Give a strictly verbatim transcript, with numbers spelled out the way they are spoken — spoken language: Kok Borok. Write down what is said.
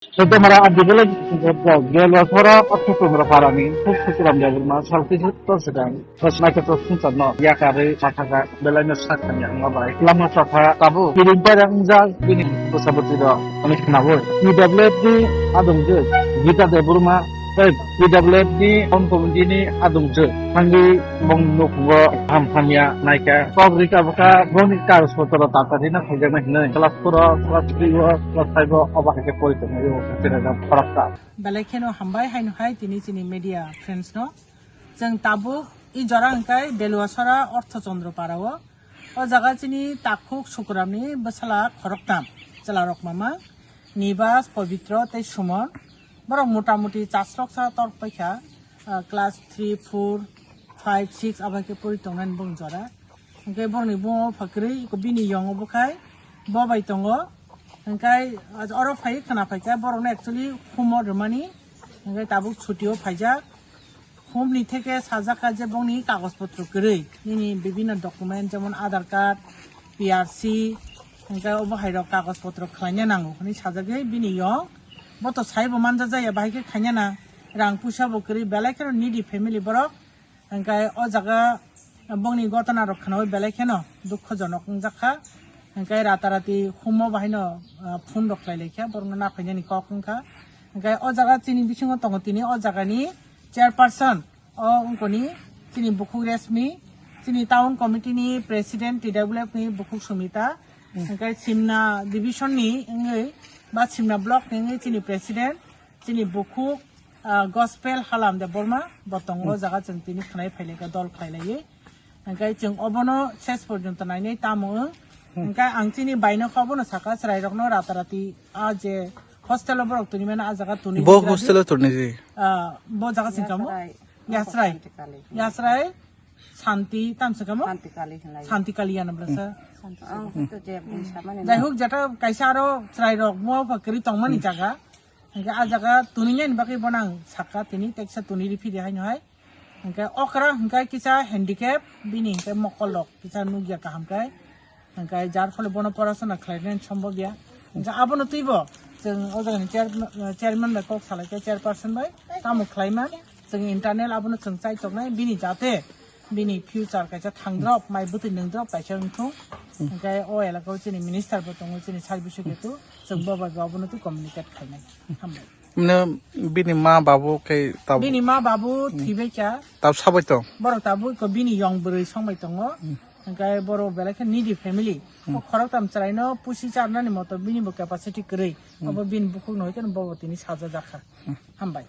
Sotomara a develop Gelwasora Ortho Chandra Parani, Sukuram Debbarma, Salki Sutton Sedang, Hosnaka Sutton Sedang, Yakari, Mataka, Belaino Sakhan Yang Labai, Lama Saka, Tabu, Kirim Parang Jal, Bini, Bosabotiro, Anik Nabu, P W F ni Adung Jil, Gita Debbarma, eh, P W F ni Home Committee ni Adung Jil, Hangi bong nukungo ham hamya naika. Kok rika bwkha bongni kagoj potro tata rina khaijaknai hinwi. Class four o, class three o, class five o obo hai khe pori tongmani o khe chwrairok khoroksa. Belai kheno hambai haino hai tini chini media friends no. Chwng tabuk i jora hwnkhe Beluasora Ortho Chandra Para o. O jaga chini takhuk Sukuramni bwsala khoroktham chwlarok mama Nibas, Pobitro tei Sumon. Borok mota moti chasroksa tor paikha, ah, class three, four, five, six abai khe pori tongnani bong jora. Hwnkhe borokni bung o pha kwrwi, eko bini yong o bwkhai bo bai tongo. Hwnkhe oro phai khwna phaikha borokno actually home o rwmani. Hwnkhe tabuk chuti o phaijak. Home ni theke sajak kha je bongni kagoj potro kwrwi. Nini bibhinno document jemon Aadhaar card, P R C, hwnkhe obo hai rok kagoj potro khlaina nango hwnwi sajagwi bini yong. Bo to saibo manja jaya bahai khe khaina na. Rang puisa bo kwrwi belai kheno needy family borok. Hwnkhe o jaga bongni gotona rok khnaui belai kheno dukhojonok wngjak kha. Hwnkhe ratarati home o bahaino, ah, phone rok khlai lai kha, borokno naphainani kok wngkha. Hwnkhe o jaga chini bisingo tongo tini o jagani chairperson, o wngkoni chini bukhuk Resmi, chini town committee ni president, T W F ni bukhuk Sumita, hwnkhe Simna division ni wngwi ba Simna block ni wngwi chini president, chini bukhuk, ah, Gospel Halam Debbarma, bo tongo o jaga chwng tini khwnai phai lai kha dol khlai laiwi. Hwnkhe chwng obono ses porjonto nainai tamo wng. Hwnkhe ang chini baino khe obono sakha chwrairokno ratarati a je hostel o borok toni mano a jaga toni Bo hostel o toni di. Ah, bo jaga sing kamo? Yasrai. Yasrai. Yasrai. Santi, tam se kamo? Santi Kali hinlai. Santi Kali yana blasa. Ang hwnkhe je bui samani. Jai hok, jeta kaisa aro chwrairok mo pha kwrwi tongmani jaga. Hwnkhe a jaga tuni nani bagwi bono ang sakha tini teksa tuni ri phidi haino hai. Hwnkhe okra hwnkhe kisa handicap bini hwnkhe mokol rok kisa nukya kaham khe. Hwnkhe jar phole bono porasona khlainani sombobya. Hwnkhe abono twibo chwng o jagani chair-, chairman bai kok salaikha, chairperson bai tamo khlaiman. Chwng internal abono chwng chaitoknai bini jate bini future kaisa thangdrop, mai bwtwi nungdrop kaisa wngthung. Hwnkhe o elaka o chini minister bo tongo, chini service o ketu chwng bo bai bo abono twi communicate khlainai. Hambai. Mne bini ma babu khe tab- Bini ma babu thwibai kha. Tab sabai tong. Borok tabuk ko bini yong bwrwi songbai tongo. Hwnkhe borok belai khe needy family. O khoroktham chwraino pusi charnani moto bini bo capacity kwrwi. Obo bini bukhuk no hoikhe bobo tini sajajak kha. Hambai.